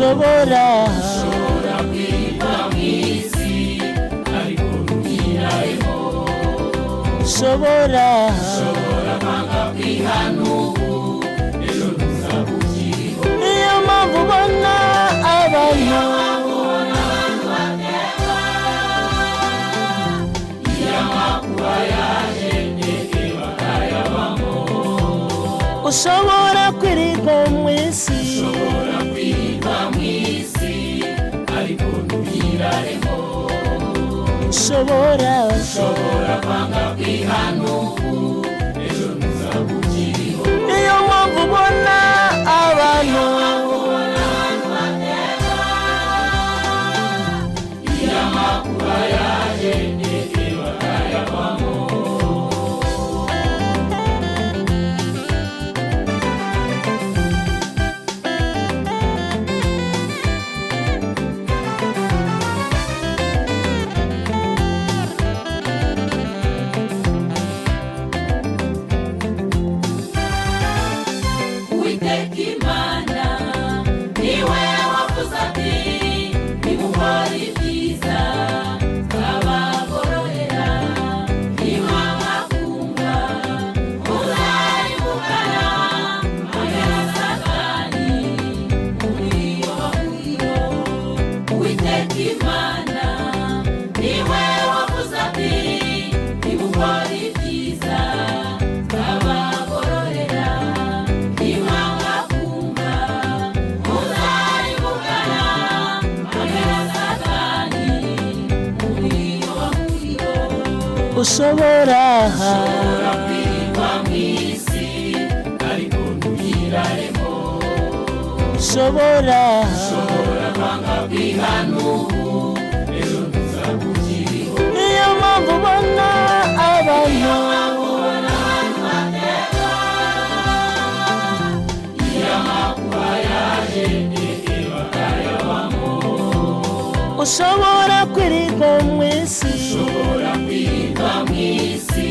Ushobora kwirirwa mu isi ariko ntuyiraremo. Ushobora kwanga kwihana ubu, ejo ntuzaba ukiriho. Niyo mpamvu ubona abantu Iyo amakuba yaje ndetse bakayabamo. Ushobora kwirirwa mu isi. Ushobora kwirirwa mu isi ariko ntuyiraremo. Ushobora kwanga kwihana ubu, ejo ntuzaba ukiriho. Niyo mpamvu ubona abantu Iyo amakuba yaje ndetse bakayabamo. Uwiteka Imana niwe wavuze ati: "Nimukore ibyiza, nzabagororera. Nimwanga kumva, muzarimukana hamwe na Satani muri iyo muriro." Uwiteka Imana niwe wavuze ati: "Nimukore ibyiza, nzabagororera. Nimwanga kumva, muzarimukana hamwe na Satani muri iyo muriro." Ushobora kwirirwa mu isi ariko ntuyiraremo. Ushobora kwanga kwihana ubu, ejo ntuzaba ukiriho. Niyo mpamvu ubona abantu Iyo amakuba yaje ndetse bakayabamo. Ushobora kwirirwa mu isi. Ushobora kwirirwa mu isi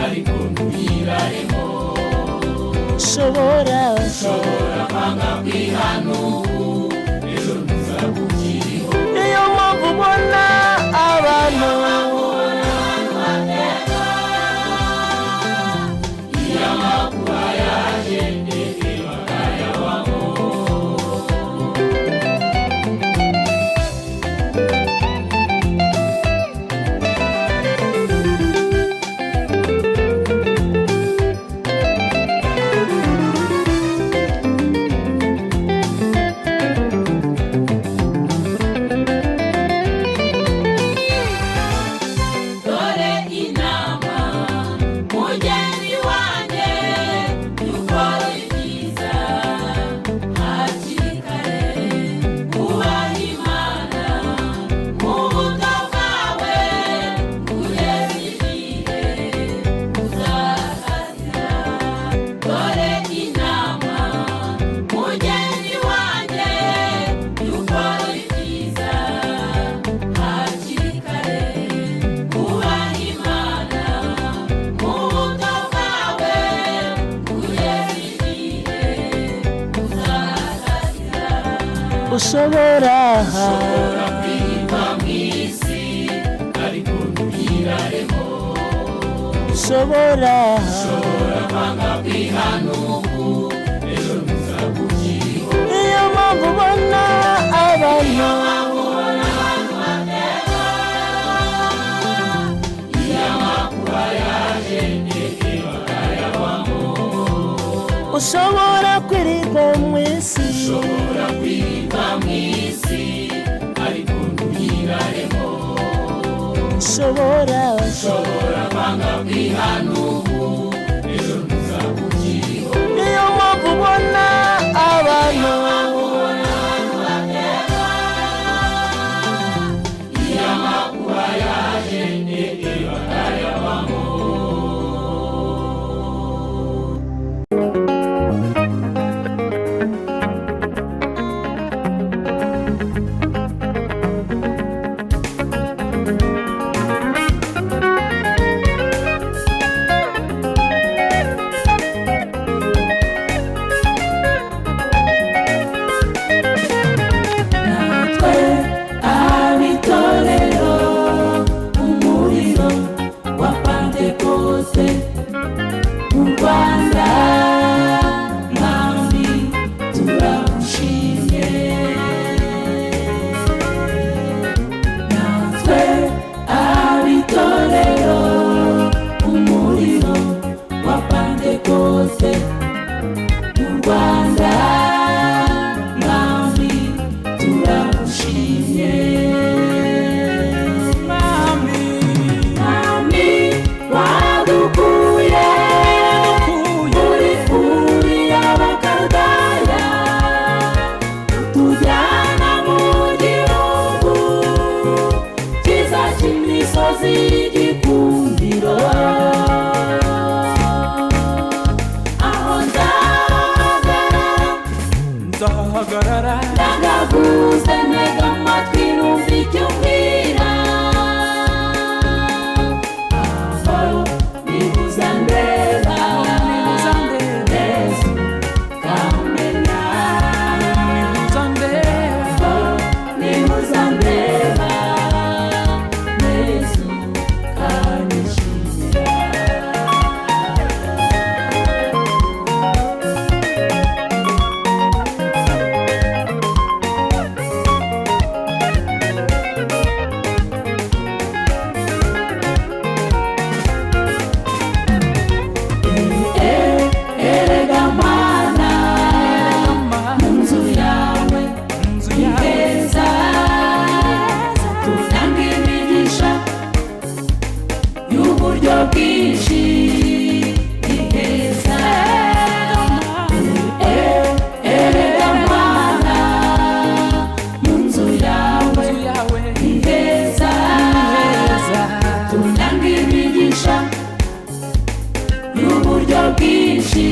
ariko ntuyiraremo. Ushobora kwanga kwihana ubu, ejo ntuzaba ukiriho. Niyo mpamvu ubona abantu Iyo amakuba yaje ndetse bakayabamo. Dore inama, mugenzi wanjye: dukore ibyiza hakiri kare, ubaha Imana mu buto bwawe, kugeza igihe uzasazira. Dore inama, mugenzi wanjye: dukore ibyiza hakiri kare, ubaha Imana mu buto bwawe, kugeza igihe uzasazira. Ushobora kwirirwa mu isi ariko ntuyiraremo. Ushobora kwanga kwihana ubu, ejo ntuzaba ukiriho. Niyo mpamvu ubona abantu Iyo amakuba yaje ndetse bakayabamo. Ushobora kwirirwa mu isi. Ushobora kwirirwa mu isi ariko ntuyiraremo. Ushobora kwanga kwihana ubu, ejo ntuzaba ukiriho. Niyo mpamvu ubona abantu Iyo amakuba yaje ndetse bakayabamo. Rwanda, Mwami turagushimye. Mwami, Mwami wadukuye muri Uri y'Abakaludaya, utujyana mu gihugu cyiza cy'imisozi y'igikundiro. Aho nzahagarara, nzahagarara, ndagaguze ntega amatwi numva icyo umbwira. Aho nibuza ndeba, uzandeba, Yesu kamenya. uzandeba, Nibuza ndeba, Yesu kanyishimira. Erega Mana, mu nzu yawe inzu ni yawe heza, tutanga imigisha y'uburyo bwinshi, ni heza. Erega Mana, mu nzu yawe inzu yawe ni heza, heza, tutanga imigisha y'uburyo bwinshi,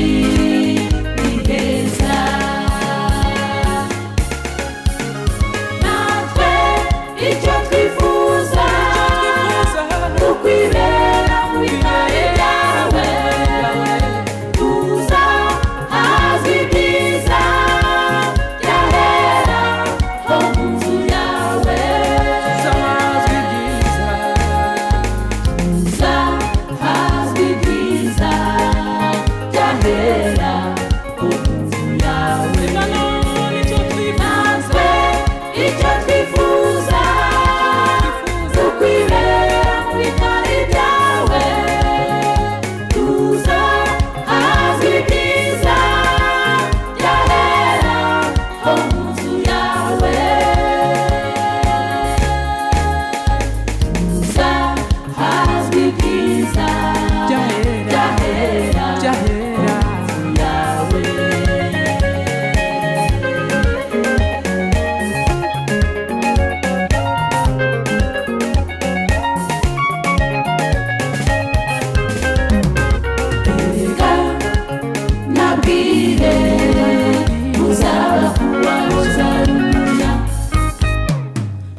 ni heza. Natwe icyo twifuza ni ukwibera mu bikari byawe, tuza hazwi ibyiza byahera ho mu nzu yawe. Zazwi byiza, Tuza hazwi ibyiza byahera ho mu nzu yawe. nanone icyo twifuza, Natwe icyo twifuza ni ukwibera mu bikari byawe, tuza hazwi ibyiza byahera ho mu nzu yawe. Tuza hazwi ibyiza byahera, byahera byahera. yawe. Erega nabwire uzaba kuwahoza rumenya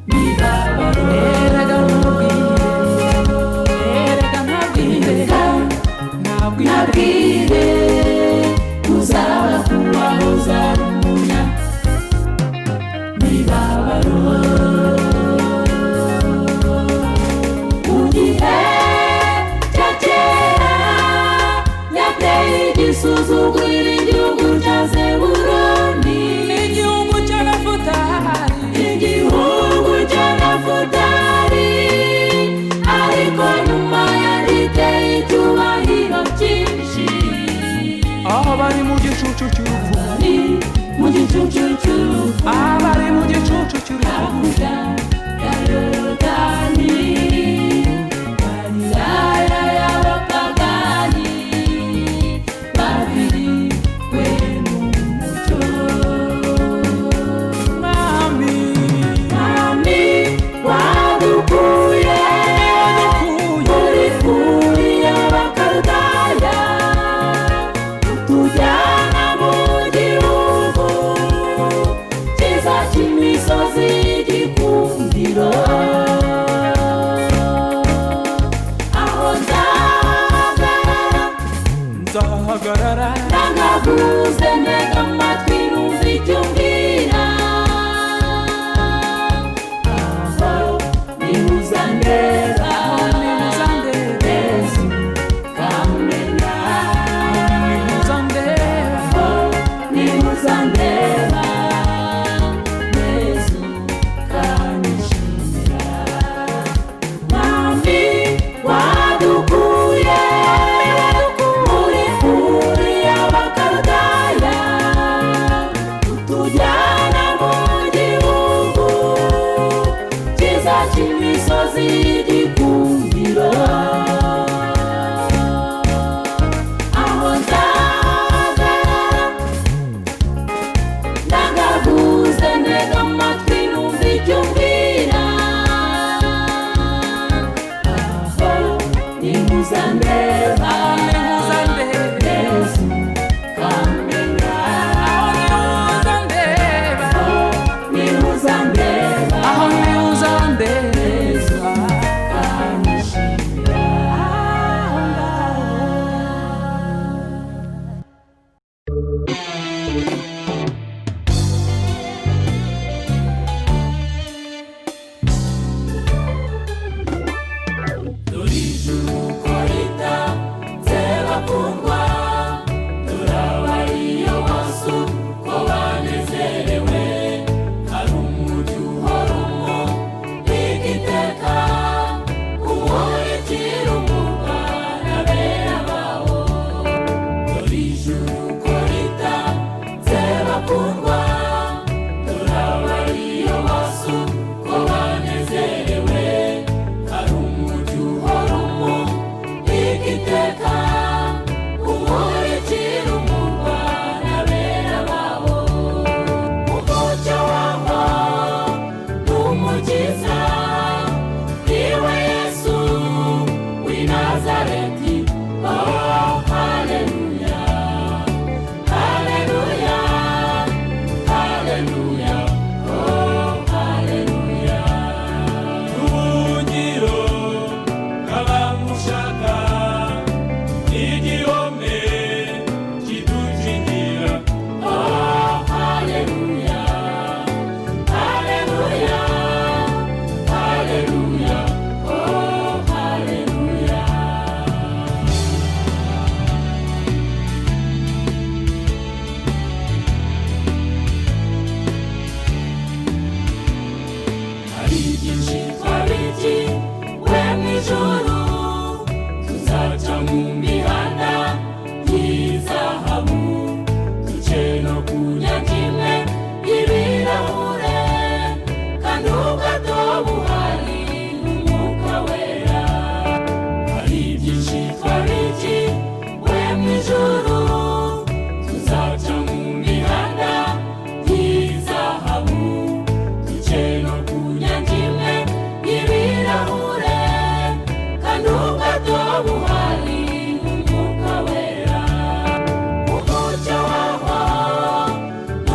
mibabaro. Erega nabwire, erega nabwire, Erega nabwire, nabwire uzaba kuwahoza rumenya mibabaro. Mu gihe cya kera yateye igisuzugurira igihugu cya Zebuloni, igihugu cya Nafutali, igihugu cya Nafutali, ariko nyuma yagiteye icyubahiro cyinshi. Abari mu gicucu cy'urupfu, Ni mu gicucu cy'urupfu, abari mu gicucu cy'urupfu, hakurya ya Yorodani, Galilaya y'abapagani, babiriwe n'umucyo. Mwami, Mwami wadukuye wadukuye muri Uri y'Abakaludaya, utujyana mu gihugu cyiza cy'imisozi y'igikundiro. Aho nzahagarara, nzahagarara, ndangaguze ntega amatwi numva icyo umbwira. Aho nibuza ndeba, uzandeba, Yesu kamenya. uzandeba, Aho nibuza ndeba, Yesu kanyishimira. Mwami wadukuye muri Uri y'Abakaludaya, Dore ijuru uko ritatse bakundwa, dore abariyo bose uko banezerewe, hari umujyi uhora umurika iteka, umurikira umurwa n'abera bawo. Dore ijuru uko ritatse bakundwa, dore abariyo bose uko banezerewe, hari umujyi uhora umurika iteka, umurikira umurwa n'abera bawo. Umucyo waho ni Umukiza, niwe Yesu w'i Nazareti. Oh, haleluya, haleluya, haleluya, oh, haleluya. Ubuhungiro bw'abamushaka, igihome kidukingira. Oh, haleluya, haleluya, haleluya, oh, haleluya. Hari byinshi twabikiwe mu ijuru, tuzaca mu mihanda y'izahabu, duce no ku nyanja imwe y'ibirahure, kandi ubwato buhari n'Umwuka Wera. Hari byinshi twabikiwe mu ijuru, tuzaca mu mihanda y'izahabu, duce no ku nyanja imwe y'ibirahure, kandi ubwato buhari n'Umwuka Wera. Umucyo waho ni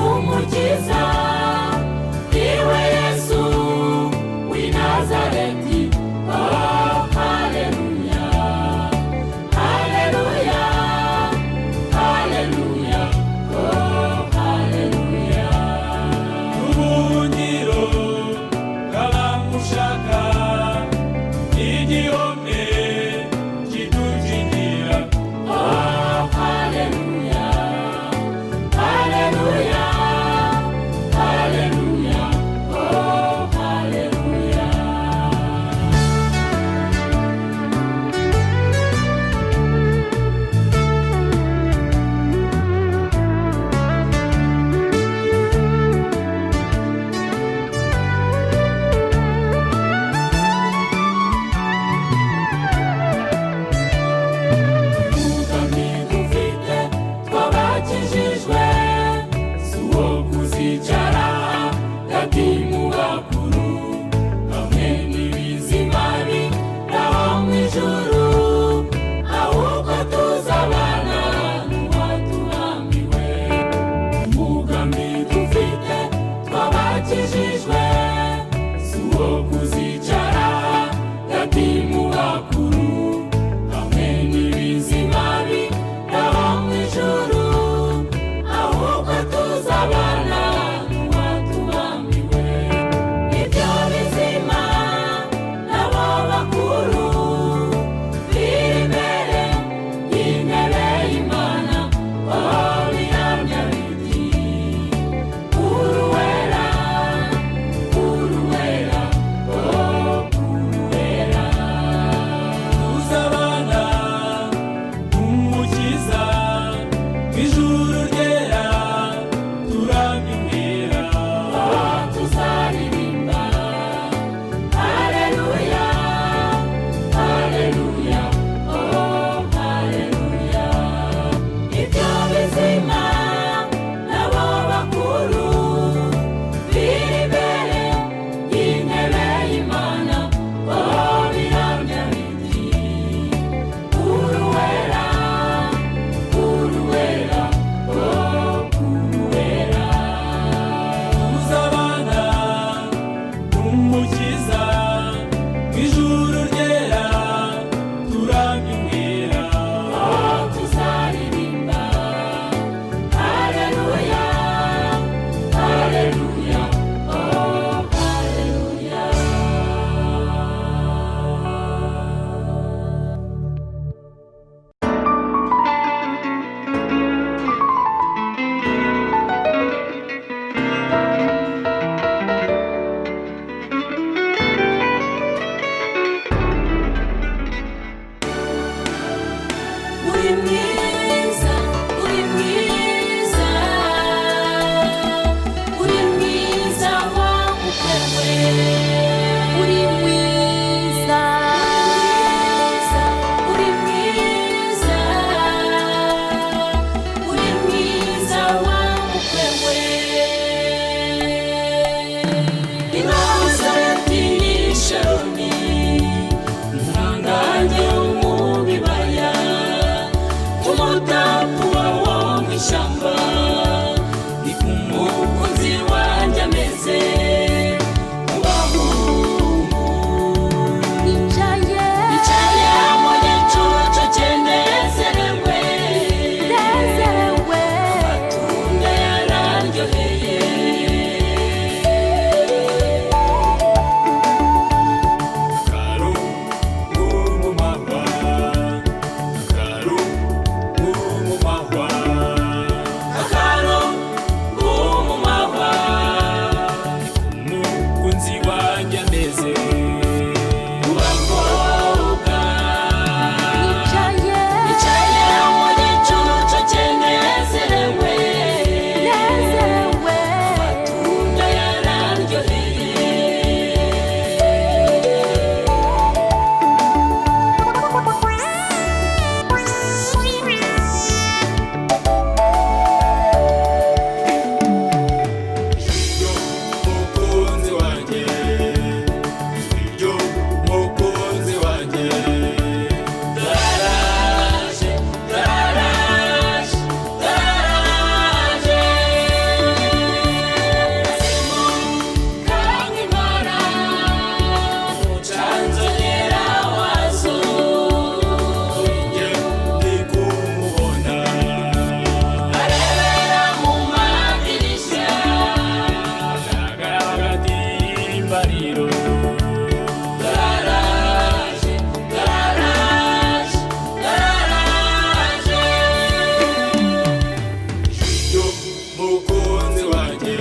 Mukunzi wanjye,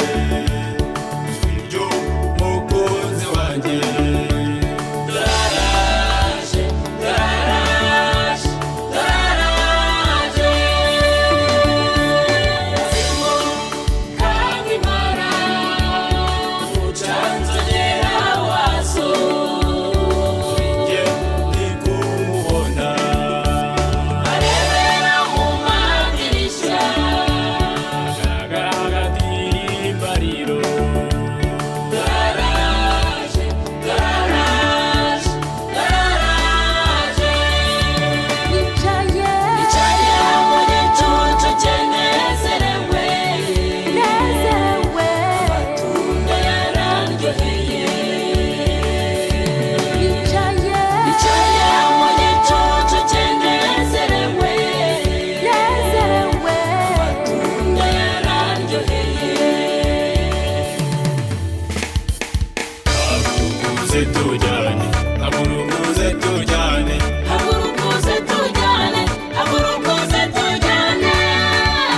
ijwi ry'umukunzi wanjye. Daraje, daraje, daraje. Zimu kangimara, mucanzogera wazo. Njye ndi kumubona. Arebera mu madirishya. Agaragara hagati y'imbariro. Daraje, daraje, daraje. Nicaye Nicaye mu gicucu cye nezerewe. Nezerewe. Amatunda yararyoheye. Nicaye Nicaye mu gicucu cye nezerewe. Nezerewe. Amatunda yararyoheye. Haguruka tujyane, haguruka tujyane. Haguruka uze tujyane, haguruka uze tujyane,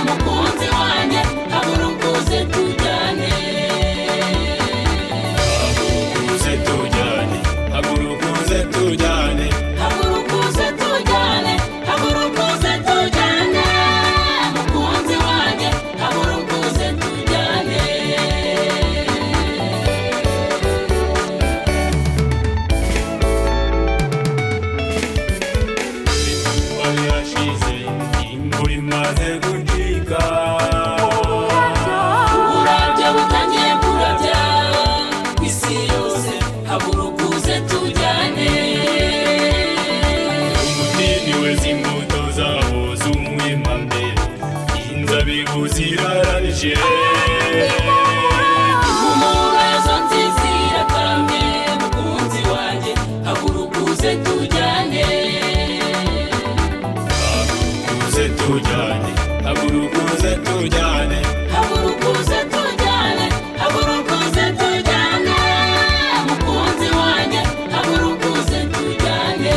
mukunzi wanjye, haguruka uze tujyane. Haguruka tujyane, haguruka uze tujyane. Haguruka uze tujyane, haguruka uze tujyane, mukunzi wanjye, haguruka uze tujyane. Izuba rirashize, imvura imaze gucika. Uburabyo butangiye kurabya ku isi yose, haguruka uze tujyane. Umutini weze imbuto zawo z'umwembe, inzabibu zirarabije. Impumuro zo nziza irakaramye, mukunzi wanjye, haguruka uze tujyane. Haguruka uze tujyane, haguruka uze tujyane. Haguruka uze tujyane, haguruka uze tujyane, mukunzi wanjye, haguruka uze tujyane.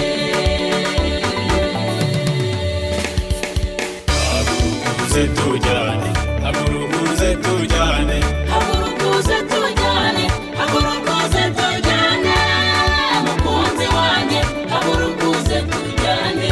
Haguruka uze tujyane, haguruka uze tujyane. Haguruka uze tujyane, haguruka uze tujyane, mukunzi wanjye, haguruka uze tujyane.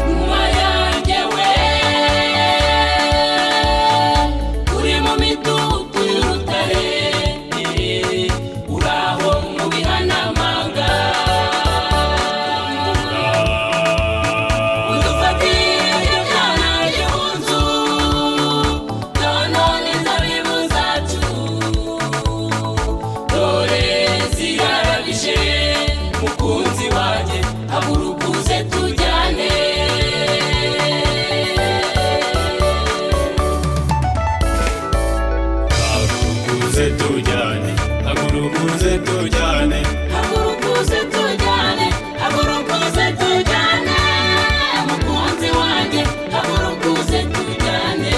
Nyuma yanjye we, uri mu midugudu y'urutare, uraho mu bihanamanga. Udufatire ibyana byo mu nzu, none inzabibu zacu, dore zirarabije, mukunzi wanjye, haguruka uze tujyane. Haguruka uze tujyane, haguruka uze tujyane. Haguruka uze tujyane, haguruka uze tujyane, mukunzi wanjye, haguruka uze tujyane.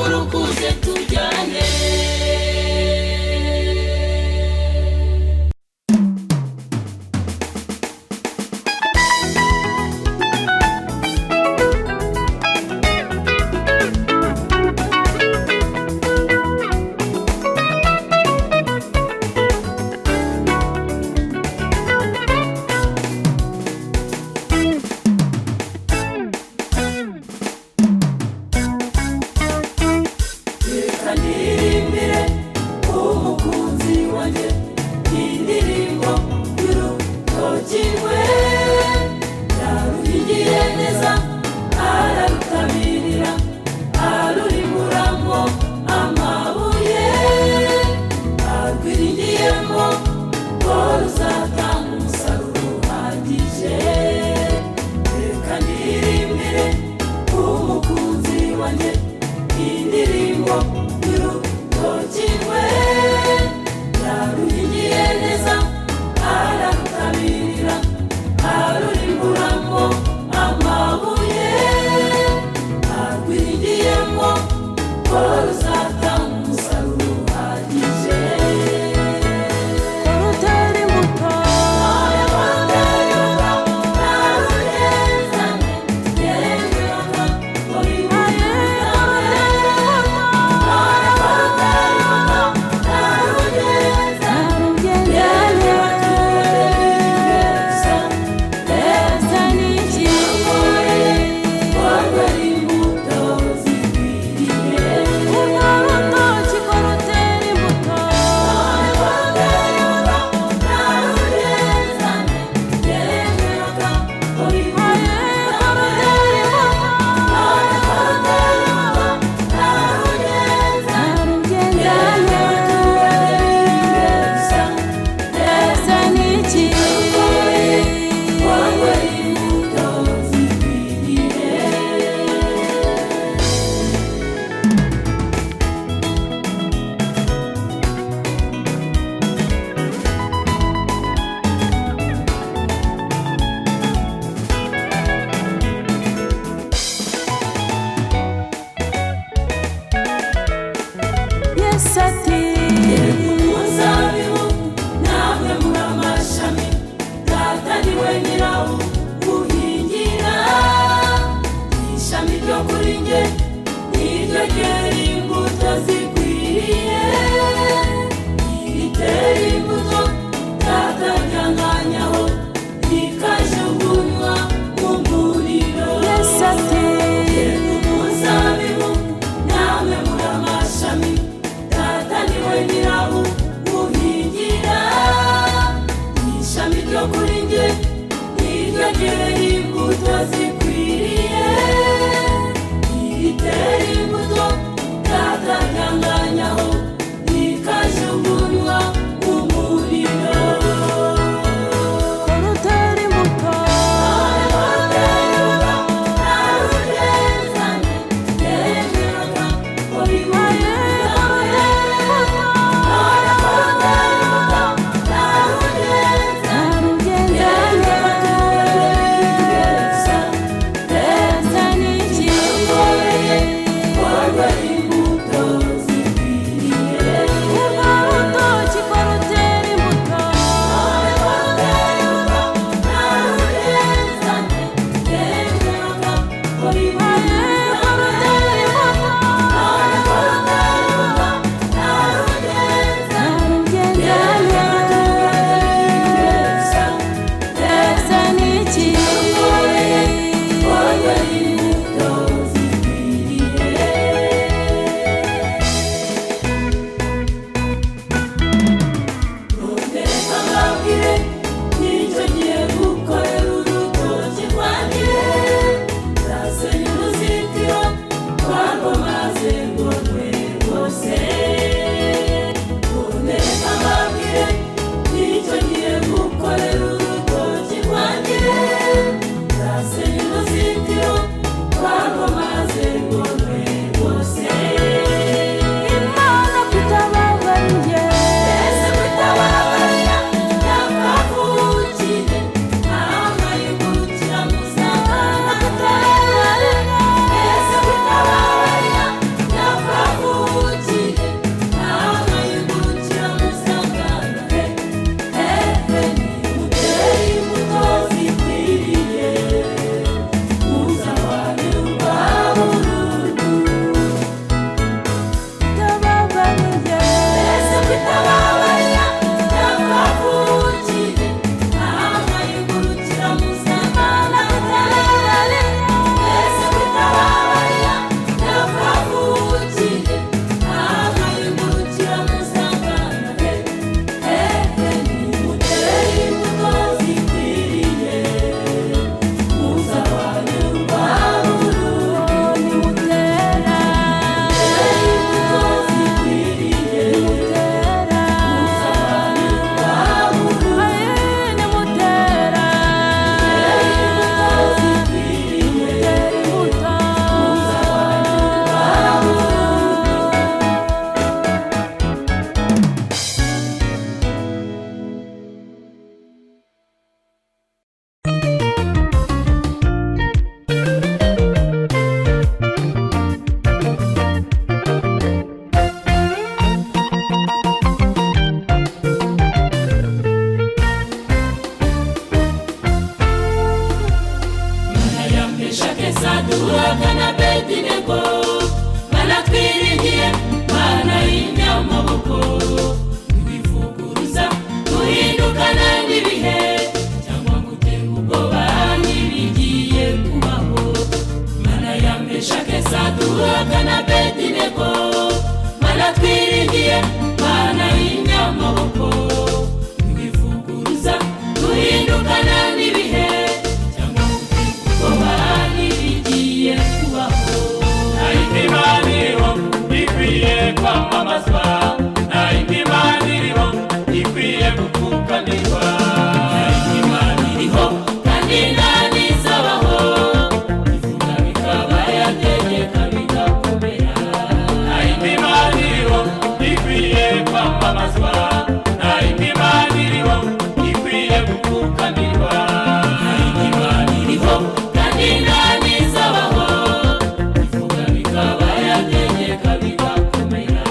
Haguruka uze tujyane. Reka ndirimbire umukunzi wanjye indirimbo y'urutoki rwe. Yaruhigiye neza, ararutabirira, arurimburamo amabuye. Arwiringiyemo ko ruzatanga umusaruro uhagije. Reka ndirimbire umukunzi wanjye indirimbo y'urutoki rwe. Yaruhigiye neza, ararutabirira, arurimburamo amabuye. Arwirigiyemo ko ruzatanga umusaruro uhagije. Korutera imbuto. Yesu ati Umuzabibu namwe muri amashami, data ni we nyirawo uhingira. Ishami ryo kuri njye niryo ryera imbuto zikwiriye. Iritera imbuto data ryanganyaho, rikajugunywa mu muriro. Yesu ati Umuzabibu namwe muri amashami, data ni we nyirawo uhingira. Ishami ryo kuri njye niryo ryera imbuto zikwiriye. Iritera imbuto data ryanganyaho, rikajugunywa mu muriro. Korutera imbuto. Yeah. Kwamamazwa, nta yindi Mana iriho ikwiye gupfukamirwa. Nta yindi Mana iriho kandi nta n'izabaho, ivuga bikaba, yategeka bigakomera. Nta yindi Mana iriho ikwiye kwamamazwa, nta yindi Mana iriho ikwiye gupfukamirwa. Nta yindi Mana iriho kandi nta n'izabaho, ivuga bikaba, yategeka bigakomera.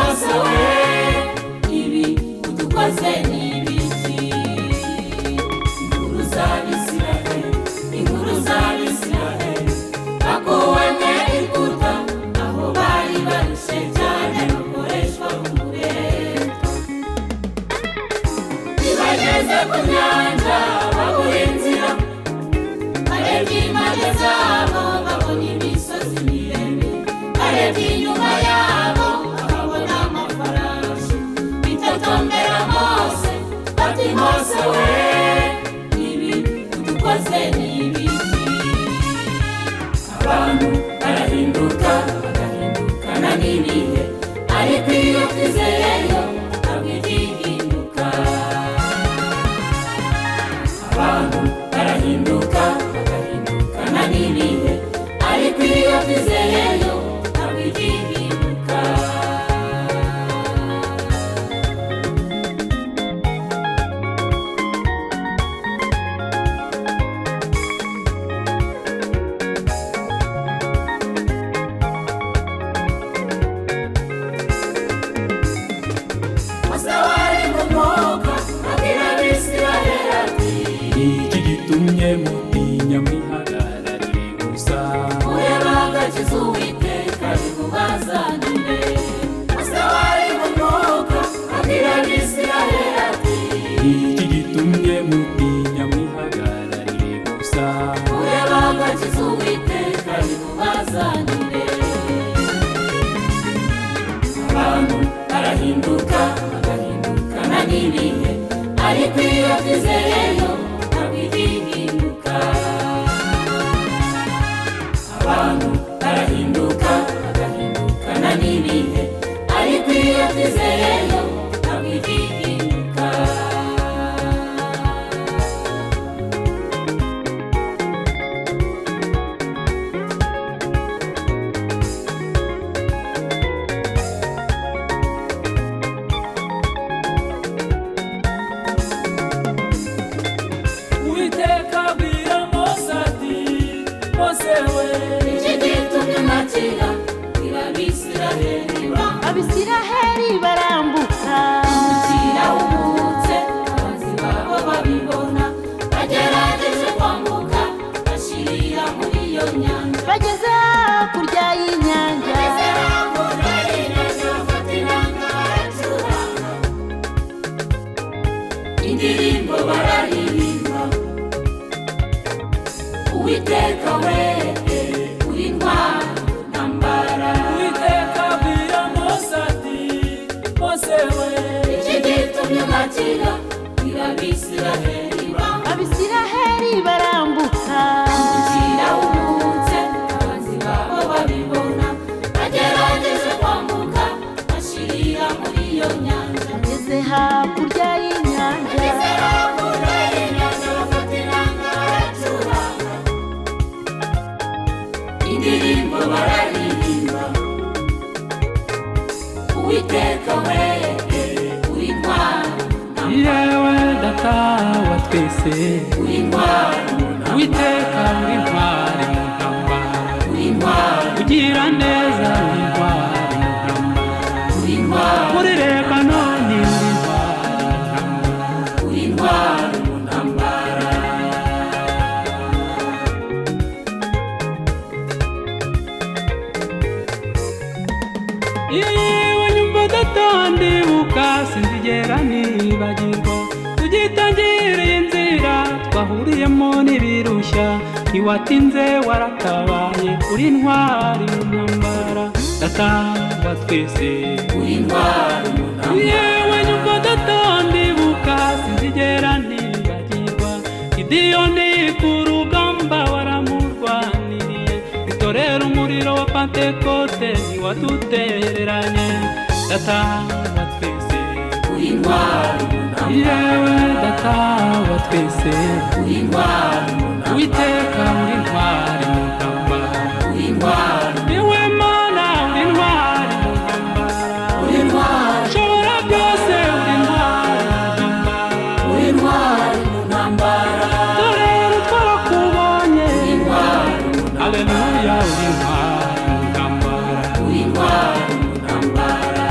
Mose we, ibi udukoze ni ibiki? Inkuru z'Abisiraheli, inkuru z'Abisiraheli bakuwe mu Egiputa, aho bari barushye cyane bakoreshwa uburetwa. Ntibageze ku nyanja babura inzira, barebye impande zabo babona imisozi miremire, barebye inyuma yabo babona amafarashi. Bitotombera Mose bati: "Mose we, ibi udukoze ni ibiki?" Abantu barahinduka, bagahindukana n'ibihe, ariko iyo twizeyeyo ntabwo igihinduka. Abantu barahinduka, bagahindukana n'ibihe, ariko iyo twizeyeyo ntabwo igihinduka. Mose wari mu mwuka abwira Abisirayeli ati: Ni iki gitumye mutinya, mwihagararire gusa? "Murebe agakiza Uwiteka ari bubazanire." Mose wari mu mwuka abwira Abisirayeli ati: Ni iki gitumye mutinya, mwihagararire gusa? "Murebe agakiza Uwiteka ari bubazanire." Abantu barahinduka, bagahindukana n'ibihe, ariko iyo twizeyeyo ntabwo igihinduka. Abantu barahinduka, bagahindukana n'ibihe, ariko iyo twizeyeyo ntabwo igihinduka. Uwiteka abwira Mose ati: "Mose we, Iki gitumye nakira bwira Abisiraheli Abisiraheli barambuka, kirawumutse, abanzi babo babibona, bagerageje kwambuka bashirira muri iyo nyanja. Bageze hakurya y'inyanja, Bageze hakurya y'inyanja bafata inanga baracuranga, indirimbo bararirimba: "Uwiteka we, uri intwari ntambara." Uwiteka abwira Mose ati: "Mose we, Iki gitumye mwakira bwira Abisiraheli Abisiraheli barambuka, kirawumutse, abanzi babo babibona, bagerageje kwambuka bashirira muri iyo nyanja. Bageze hakurya y'inyanja, Bageze hakurya y'inyanja bafata inanga baracuranga, indirimbo bararirimba: "Uwiteka we, uri intwari, Yewe Data wa twese, uri intwari, Uwiteka uri intwari mu ntambara, uri intwari, ugira neza, uri intwari mu ntambara, uri intwari, muri Lebanoni uri intwari mu ntambara." Uri intwari mu ntambara. Yewe nyumva data, ndibuka, sinzigera nibagirwa tugitangiriye inzira twahuriyemo n'ibirushya, ntiwatinze waratabaye, uri intwari mu ntambara, Data wa twese. Uri intwari mu ntambara. Yewe nyumva data, ndibuka, sinzigera nibagirwa Gidiyoni ku rugamba waramurwaniriye, itorero umuriro wa Pantekote ntiwadutereranye, Data wa twese. Uri intwari mu ntambara. Yewe Data wa twese, Uri intwari mu ntambara. Uwiteka uri intwari mu ntambara, Uri intwari, niwe Mana, uri intwari mu ntambara, uri intwari, ushobora byose, uri intwari mu ntambara, uri intwari mu ntambara. Torero twarakubonye, Uri intwari mu ntambara. Haleluya, uri intwari mu ntambara. Uri intwari mu ntambara.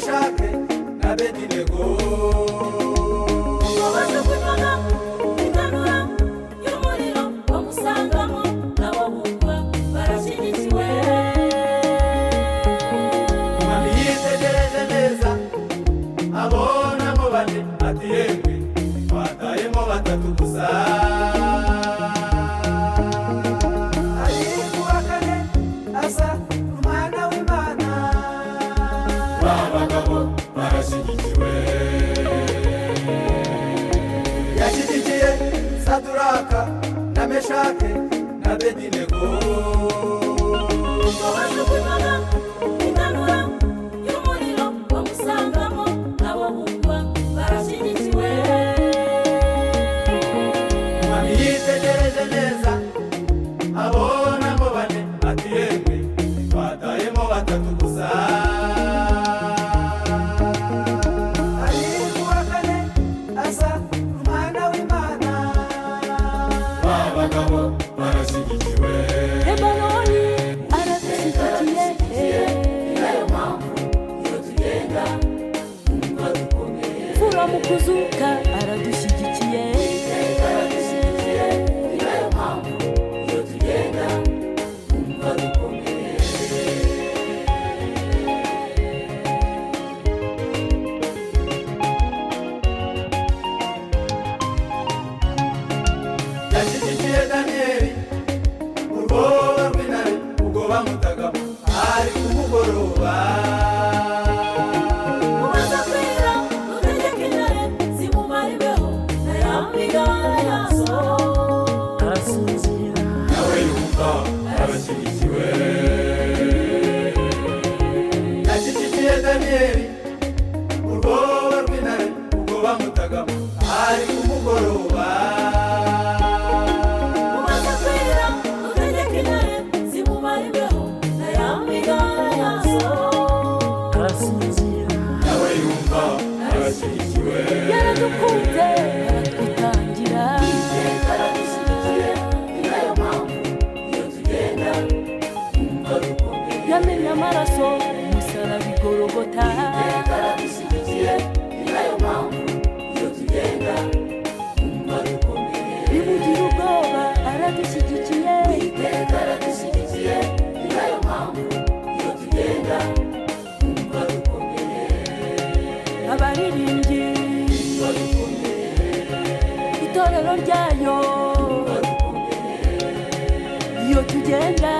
Meshake na Abedinego. Ubwo bajugunywaga mu itanura ry'umuriro bamusangamo, nabo bumva barashyigikiwe. Umwami yitegereje neza abonamo bane, ati yemwe twatayemo batatu gusa. Ariko uwa kane asa n'umwana w'Imana. Ba bagabo barashyigikiwe. Yashyigikiye Saduraka na Meshake na Abedinego. Ubwo bajugunywaga mu itanura ry'umuriro bamusangamo, nabo bumva barashyigikiwe. Umwami yitegereje neza abonamo bane, ati yemwe twatayemo batatu gusa. Ariko uwa kane asa n'umwana w'Imana. Ba bagabo barashyigikiwe. Lebanoni aradushyigikiye. Mfura mu kuzuka aradushyigikiye. Yashyigikiye Daniyeli mu rwobo rw'intare ubwo bamutagamo ari ku mugoroba. Umaze kwira utegeka intare zimumara imbeho na ya migabane yazo. Arasinzira. Nawe yumva arashyigikiwe. Yashyigikiye Daniyeli mu rwobo rw'intare ubwo bamutagamo ari ku mugoroba. Umaze kwira utegeka intare zimumara imbeho na ya migabane yazo. Arasinzira. Nawe yumva arashyigikiwe. Yaradukunze aratwitangira. Yamenye amaraso umusaraba igorogota. Ntimugire ubwoba aradushyigikiye. Abaririmbyi itorero ryayo, iyo tugenda.